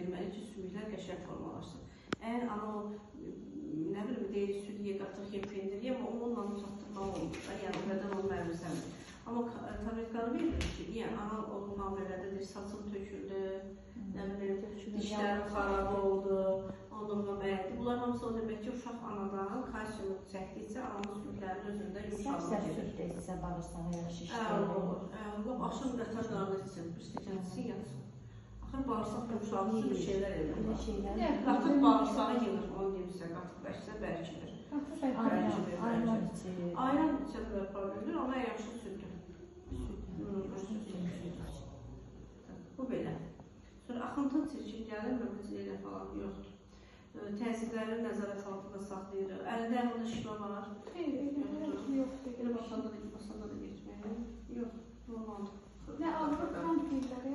verməli ki, sümüklər qəşəng formalaşsın. Əgər ana o, nə bilim, deyir, süd ye, qatıq ye, pendir ye, amma onunla çatdırmaq olmur da, yəni o bədən onu mənimsəmir. Amma tabletkanı verilir ki, yəni ana o hamilələrdə deyir, saçım töküldü, nə bilim, dişlərim xarab oldu, onunla məyildi. Bunlar hamısı o demək ki, uşaq anadan kalsiumu çəkdikcə ananın sümüklərinin özündə yumşalma Səp-səp gedir. süd də içsə bağırsağa yaxşı Əla işləyir. olur. Əla. Axşam qatar qarnı içsin, bir stəkan içsin, yatsın. Axır bağırsaq yumşalsın, bir şeylər Belə eləmək. şeylər. Qatıq bağırsağı yığır, onu deyim sizə, qatıq bərksə bərkidir. Ayran, ayran içir. Ayran içə bilər problemdir, amma ən yaxşı süddür. Süd. Bu belə. Sonra axıntı çirkin gəlir, möhməciliyə falan yoxdur. Təzyiqləri nəzarət altında saxlayırıq. Əlində əlində şişmə var. Xeyr, elə yoxdur. Elə basanda da, basanda da getməyir. Yox, normaldır. Nə ağrı, kramp deyirlər.